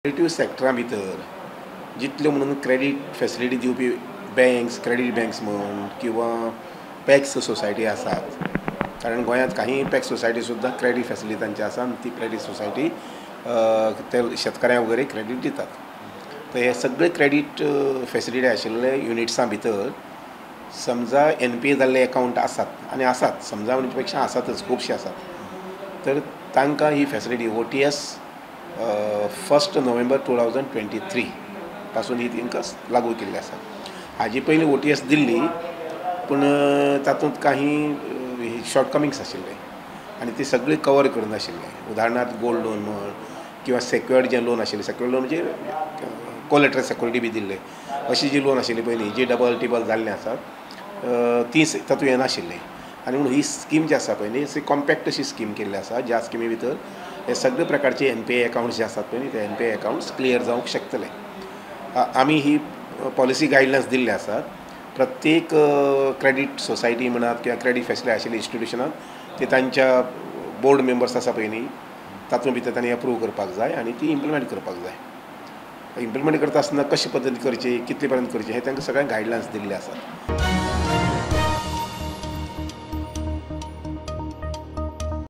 Creative सेक्टरा भितर जितल्यो म्हणून credit facility दिवपी बँक्स, क्रेडीट बँक्स म्हण किंवा पॅक्स सोसायटी आसात, कारण गोंयांत काही पॅक्स सोसायटी सुद्दां क्रेडीट फेसिलिटी तांची आसा आनी ती क्रेडीट सोसायटी ते शेतकाऱ्यांक वगैरे क्रेडीट दितात. तर हे सगळे क्रेडीट फेसिलिटी आशिल्ले युनिट्सां भितर समजा एनपीए जाल्ले एकावंट आसात आनी आसात, समजा म्हणचे पेक्षा आसातच, खुबशे आसात, तर तांकां ही फॅसिलिटी OTS 1 November 2023 पासून ही तांकां लागू केल्ली आसा. हाजी पयलीं OTS दिल्ली, पूण तातूंत काही शॉर्टकमिंग्स आशिल्ले आनी ती सगळी कवर करून आशिल्ले. उदाहरणार्थ गोल्ड लोन म्हण किंवा सेक्युअर्ड जें लोन आशिल्लें, सेक्युअर्ड लोन म्हणजे कोलेट्रल सेक्युरिटी बी दिल्ले, अशी जी लोन आशिल्ली पयलीं जी डबल टिबल जाल्लें आसात ती तातूंत येनाशिल्ली. आनी म्हणून ही स्कीम जी आसा पळय न्ही, अशी कॉम्पॅक्ट अशी स्कीम केल्ली आसा, ज्या स्किमी भितर हे सगळे प्रकारचे एनपीए एकावंट्स जे आसात पळय न्ही, ते एनपीए एकावंट्स क्लियर जावंक शकतले. आमी ही पॉलिसी गायडलायन्स दिल्ले आसात. प्रत्येक क्रेडीट सोसायटी म्हणात किंवा क्रेडीट फेसिलिटी आशिल्ल्या इन्स्टिट्युशनाक ते तांच्या बोर्ड मेंबर्स आसा पळय न्ही, तातूंत भितर तांणी अप्रूव करपाक जाय आनी ती इम्प्लिमेंट करपाक जाय. इम्प्लिमेंट करता आसतना कशे पद्दतीन करची, कितले पर्यंत करची, हे तांकां सगळ्यांक गायडलायन्स दिल्ले आसात.